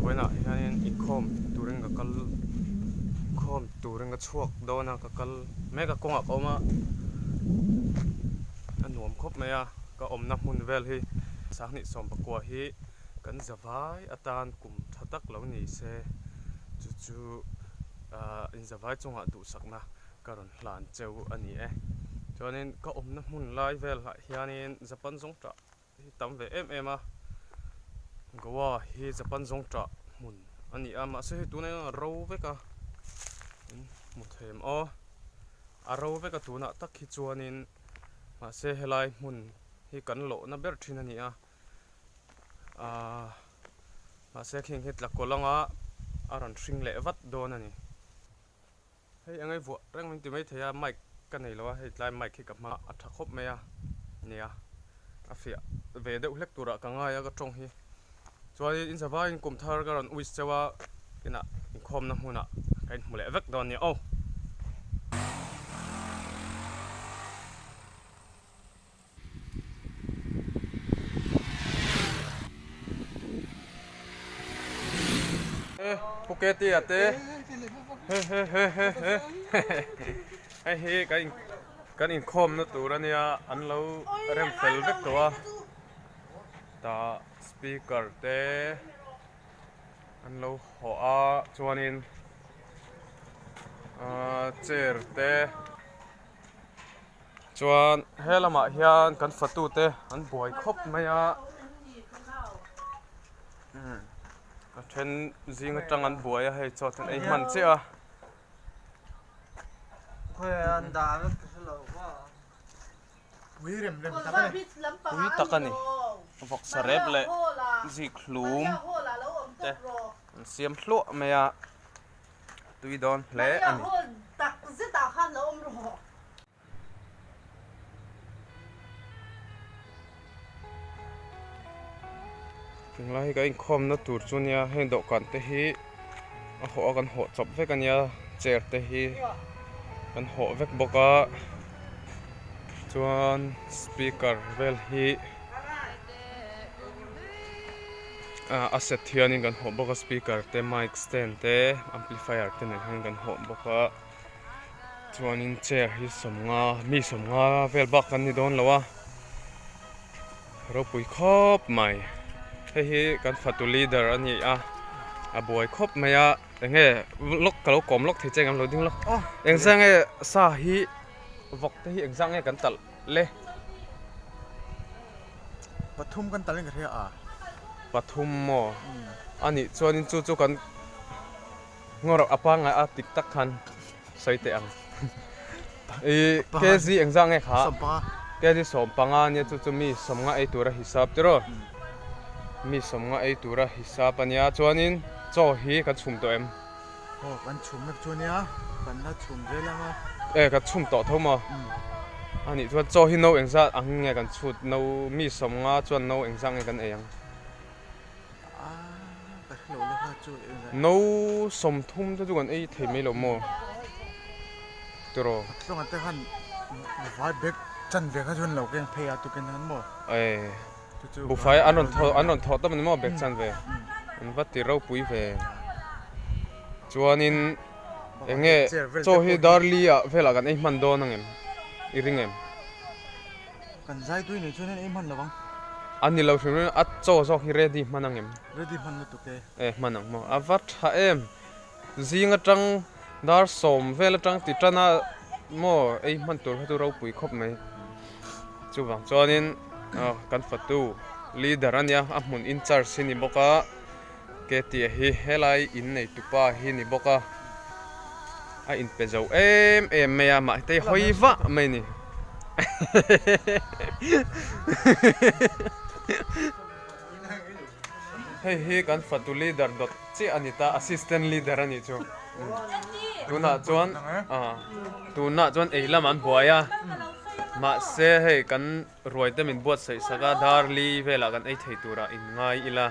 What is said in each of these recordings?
Vawiinah hianin inkhawm turin ka kal inkhawm turin ka chhuak dawn a ka kal mek a kawngah ka awm a a nuam khawp mai a ka awmna hmun vel hi sanghnih sawmpakua hi kan zavai atan kum tha tak lo ni se chu chu ahh inzavai chungah duhsakna ka rawn hlan cheu a ni e. Chuanin ka awmna hmun lai velah hianin Japan zawng tah hi tam ve em em a, Goa hi Japan zawng tah hmun a ni a, mahse hei tunah hian a ro vek a, in hmu thei em aw, a ro vek a tunah tak hi chuanin mahse helai hmun hi kan lawhna ber thin a ni a, Ahh mahse khing hi tlakawlh anga a rawn hring leh vat dawn a ni. Hei eng ei vuah reng min ti mai thei a mic ka nei lo a hei tlai mic hi ka hma a tha khawp mai a nia a fiah ve deuh hlek turah ka ngai a ka tawng hi. Chuanin in zavaiin kum thar ka rawn wish cheu a inah inkhawmna hmunah ka inhmu leh vek dawn nia aw. Pu Ketia te hei hi kan kan inkhawmna tur ania an lo rem fel vek tawh a tah speaker te an lo hawh a chuanin ahh chair te. Chuan he lamah hian kan fatute an buai khawp mai a a then zing atang an buai a hei chaw ten ei hman chiah a. Pui tak a ni vawksa rep leh zik hlum te an siam hluah mai a. tui dawn hle a ni. Tunlai hi ka inkhawmna tur chu nia heng dawhkan te hi a hawh a kan hawh chawp vek a nia chair te hi kan hawh vek bawk a chuan speaker vel hi. A set hianin kan hawh bawk a speaker te mic stand te amplifier te nen hian kan hawh bawk a chuanin chair hi sawmnga mi sawmnga vel bak kan ni dawn lo a ropui khawp mai hei hi kan fatu leader a ni a a buai khawp mai a eng nge lawk ka lo kawm lawk thei che ang lo ding lawk engzah nge sa hi vawk te hi engzah nge kan talh le. Pathum kan tal in ka hria a. Pathum maw? A nih chuanin chu chu kan ngawr a pangngai a tik tak khan sawi teh ang. I kg engzah nge kha? Sawmpanga. Kg sawmpanga ania chu chu mi sawmnga ei tura hisap tiraw? Mi sawmnga ei tura hisap ania chuanin chaw hi kan chhum tawh em? Aw kan chhum mek chu ania, kan la chhum zel ang a. E ka chhum tawh tho maw? A nih chuan chaw hi no engzat ang nge kan chhut no mi sawmnga chuan no engzat nge kan ei ang? A ka hre lo le kha chu engzat. No sawmthum te chu kan ei thei mai lo maw? Tiraw? A tlawng te khan vai bag chan ve kha chuan lo keng phei a tukin han maw? E Buhfai an rawn thaw an rawn thawh tawp a ni maw bag chan ve an va ti ropui ve chuanin eng nge chaw hi darli ah velah kan ei hman dawn ang em i ring em kan zai tui nei chuan ei hman lo ang a ni lo hrim hrim a chaw zawk hi ready hman ang em ready hman lutuk e e hman ang maw a va tha em zing atang dar sawm vel atang ti tan a maw ei hman tur kha chu ropui khawp mai chuvang chuanin. Kan fatu leader a nia a hmun in charge hi ni bawk a ketia hi helai in nei tupa hi ni bawk a a inpe zo em em mai a mahte hawi vah mai a ni hei hi kan fatu leader dawt chiah a ni ta assistant leader a nih chu tunah chuan tunah chuan ei lam an buai a mahse hei kan ruai te min buatsaih sak a dar li velah kan ei thei turah in ngai ila.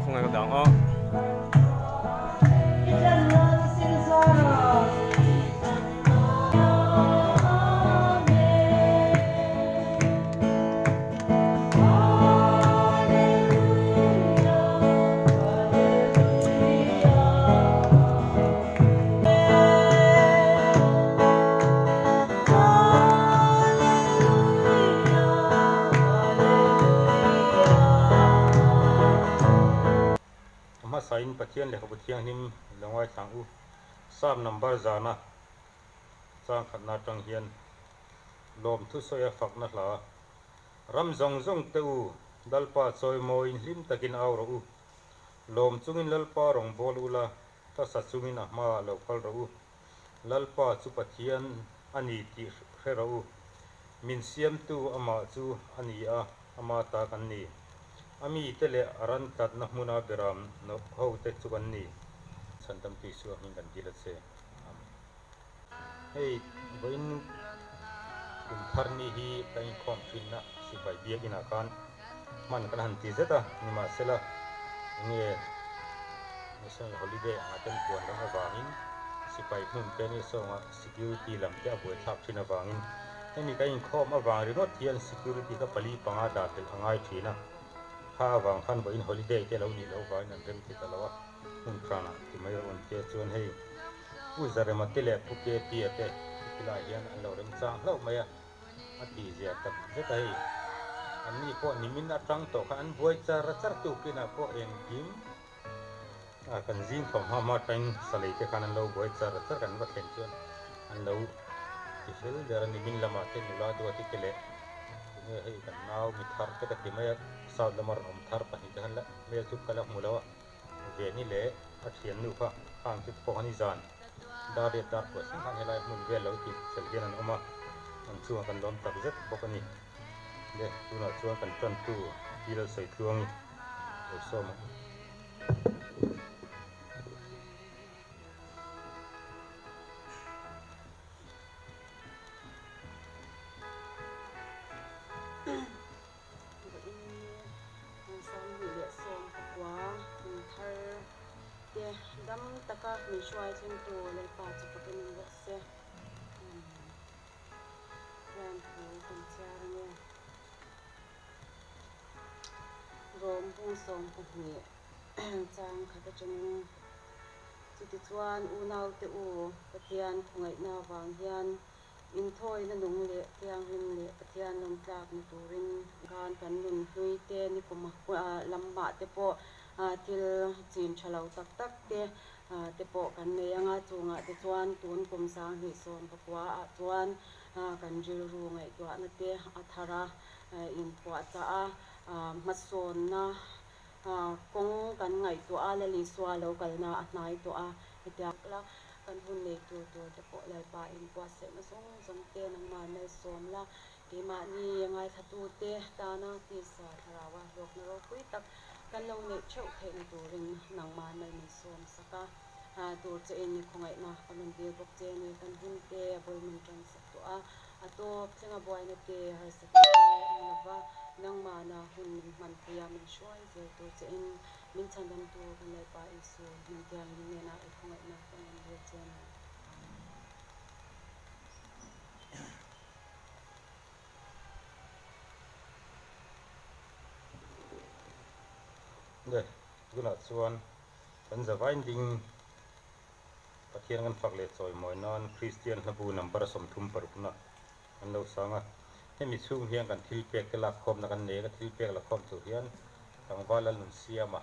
Khawngaih ka dang aw. sain Pathian Lehkhabu Thianghlim lo ngaithla ang u. Psalm number zana chang khatna atang hian lawmthu sawi a fakna hla. Ram zawng zawng te u, Lalpa chawimawiin hlim takin au rawh u. Lawm chungin Lalpa rawn bawl ula, hlasa chungin a hmaah lo kal rawh u. Lalpa chu Pathian a ni tih hre rawh u. Min siamtu amah chu a ni a, ama ta kan ni. A mite leh a ran tlatna hmuna beram ho te chu kan ni. Chhandam tui suak in kan dil a che. Amen. Hei vawiin kum thar ni hi kan inkhawm thinna sipai biakinah khan hman kan han ti zet a, nimahsela enge National Holiday anga ten puan ram avangin sipai hmun te ni sawnga security lam te a buaithlak thin avangin hemi kan inkhawm avang ringawt hian security kha pali panga dah belh a ngai thin a, kha avang khan vawiin holiday te lo nih loh avangin an rem thei ta lo a, hmun hranah ti mai rawh an tia chuan hei Pu Zarema te leh Pu Ketia te heti hian an lo remchang hlauh mai a, a tih zia tak zet a hei. Anni pawh nimin atang tawh khan an buai char char tukinah pawh engkim a kan zing thawm hma hma atangin salei te khan an lo buai char char kan va thlen chuan an lo ti fel der a, nimin lamah te nula duati te leh tunge hei kan nau mi thar te ka ti mai a, south lama rawn awm thar pahnih te khan la hmel chu ka la hmu lo a. Veni leh a thiannu kha khang chu pawh khan i zan dar riat dar pawh thleng khan helai hmun vel lo ti fel hian an awm a, an chungah kan lawm tak zet bawk a ni. Le tunah chuan kan tantu Pi Lalsaitluangi lo sawm ang u. Vawiin 2019 kum thar te dam taka min hruai thlengtu Lalpa chu fakin awm rawh se. Hian thu kan chhiar ange. Rom bung 12 chang khat atangin chutichuan unaute u Pathian khawngaihna avang hian Inthawina nung leh thianghlim leh Pathian lawm tlak ni turin khan kan nun hlui te, nikum lamah te pawh thil chin tha lo tak tak te te pawh kan nei ang a, chungah te chuan tun kum 2019 ah chuan kan rilru ngaihtuahna te a thar a, inpuahchah a, hmasawnna kawng kan ngaihtuah a, Lalisua lo kalna a hnai tawh a, hetiang. Kan hun nei tur tur te pawh Lalpa in buatsaihna zawng zawng te nangmah malsawm la, keimahni ngaithlatu te tana tisa thlaraua hlawkna ropui tak kan lo neih theuh theihna turin nangmah mal min sawm sak a, tur che in khawngaihna kan rawn dil bawk che ni, kan hun te a bul min tan sak tawh a, a tawp thlenga buaina te harsatna te awm lova nangmahna hun min hmanpui a min hruai zel tur che in Min chhandamtu kan Lalpa Isu hming tiangin hnenah i khawngaihna kan rawn dil che a ni. Le, tunah chuan kan zavain ding Pathian kan fak leh chawimawi nan Kristian hlabu number 36 na kan lo sang a. Hemi chhung hian kan thil pek te lakkhawmna kan nei a, ka thil pek lakhawm tur hian tlangval a nun siam a,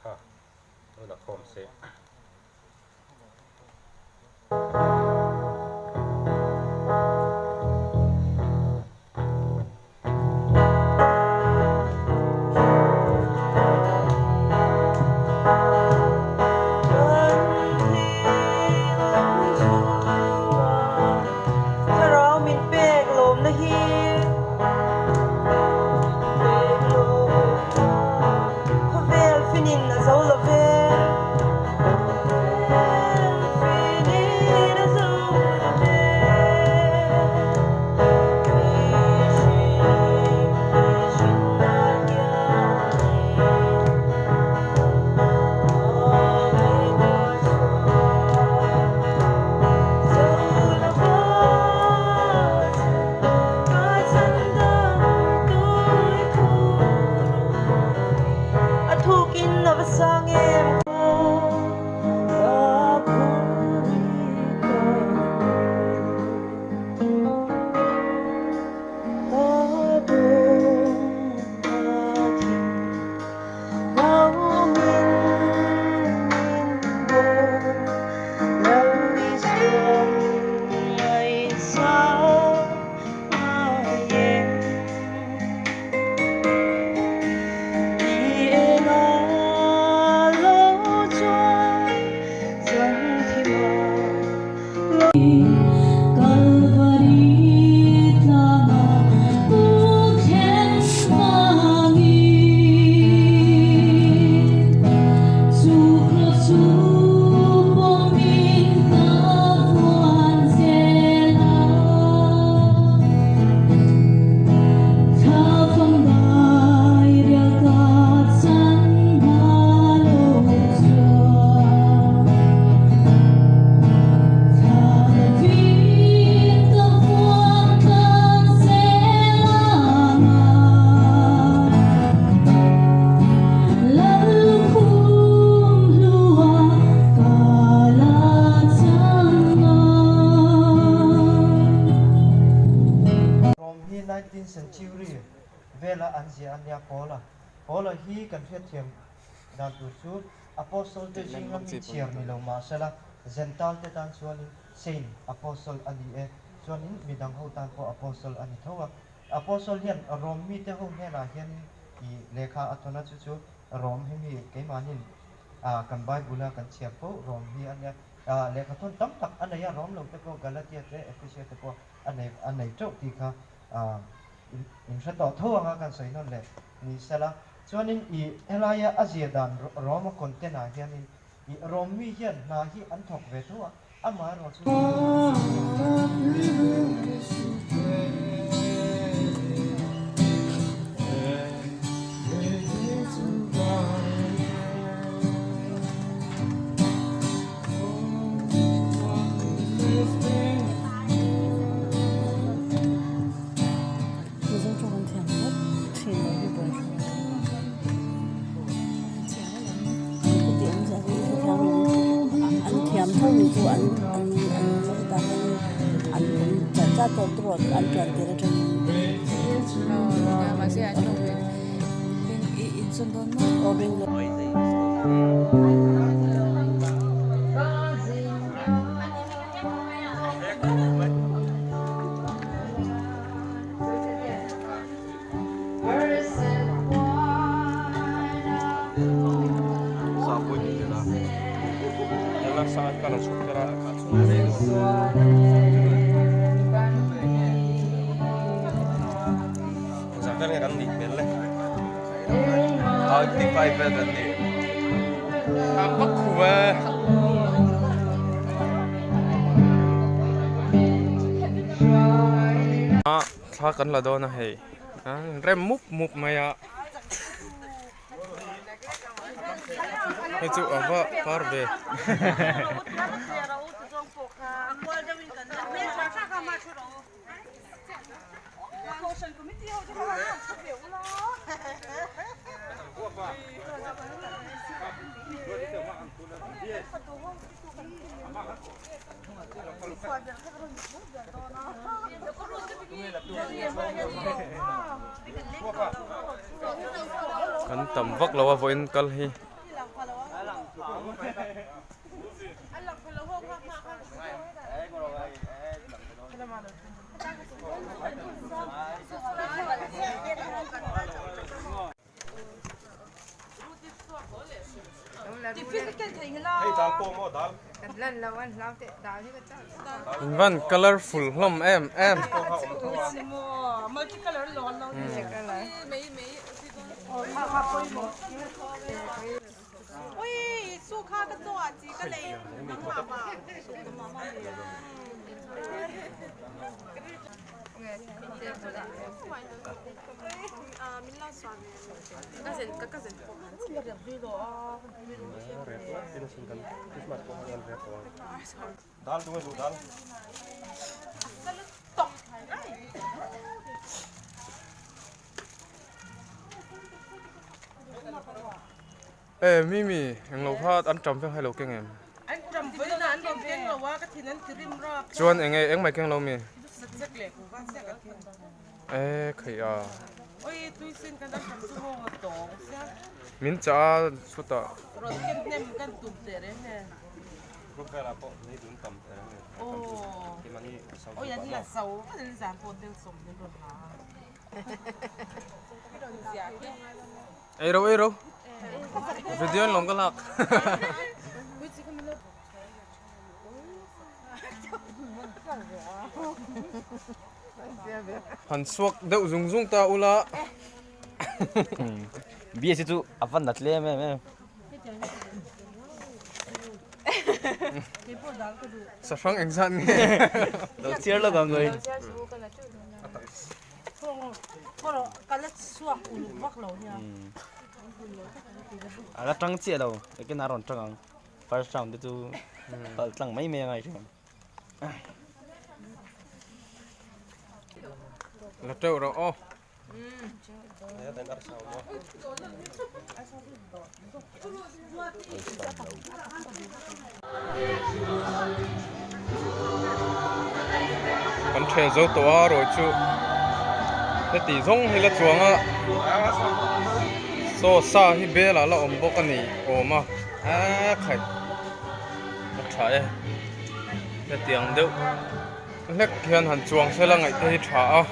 kha lo lakhawm se. Thlarau min pek lawmna hi pek lawmna khawvel finin a zo lo ve khawvel finin a zo lo ve mihring mihrinna hianin A thukin a va sang em vela an ziah a nia Paula. Paula hi kan hriatthiam dan tur chu Apostle te zinga mi chhiar ni lo mahsela Gentile te tan chuanin Saint, Apostle, a ni e. Chuanin midang ho tan pawh Apostle a ni tho a. Apostle hian Rom mite ho hnenah hianin i lehkha a thawn a, chu chu Rom hi mi keimahnin kan Bible a kan chhiar fo Rom hi a nia. Lehkha thawn tam tak a nei a, Rom lo te pawh Galatia te Ephesia te pawh a nei a nei teuh tih kha in hre tawh tho anga kan sawi nawn leh ni sela. Chuanin i helaia a zia dan Rom a content ah hianin i Rom mi hian hna hi an thawk ve tho a, amaherawh chu Mizo tawng an thiam vek thin lo hi buai hran a ni. An awmzia hi hetiang an thiam tho ni chu an an an hetah hian an awm chat chat tawh tawh an pian tir atangin. Aw beng. Thla kan la dawn a hei rem mup mup mai a hei chu a va par ve. Kan tam vak lo a vawiin kal hi. In van colourful hlawm em em. E Mimi englo kha an tam vek hailo keng em? Chuan enge engmai keng lo mi? E khaih a. Min chah a chutah. Ei ro ei ro. Video an lawm ka lak. Han suak deuh zung zung ta ula. BSc chu a va nat hle em em em. Sahrang engzat nge? Lo chhiar lawk ang ngawih. A la tang chiah lo, ekin a rawn tang ang. First round te chu palh tlang mai mai a ngai thin. La teuh rawh aw. Kan ṭhel zo tawh a rawi chu Heti zawng hi la chuang a saw sa hi bel ah la awm bawk a ni awm a eee khai a tha e hetiang deuh hlek hian han chuang sela ngaih te hi tha a.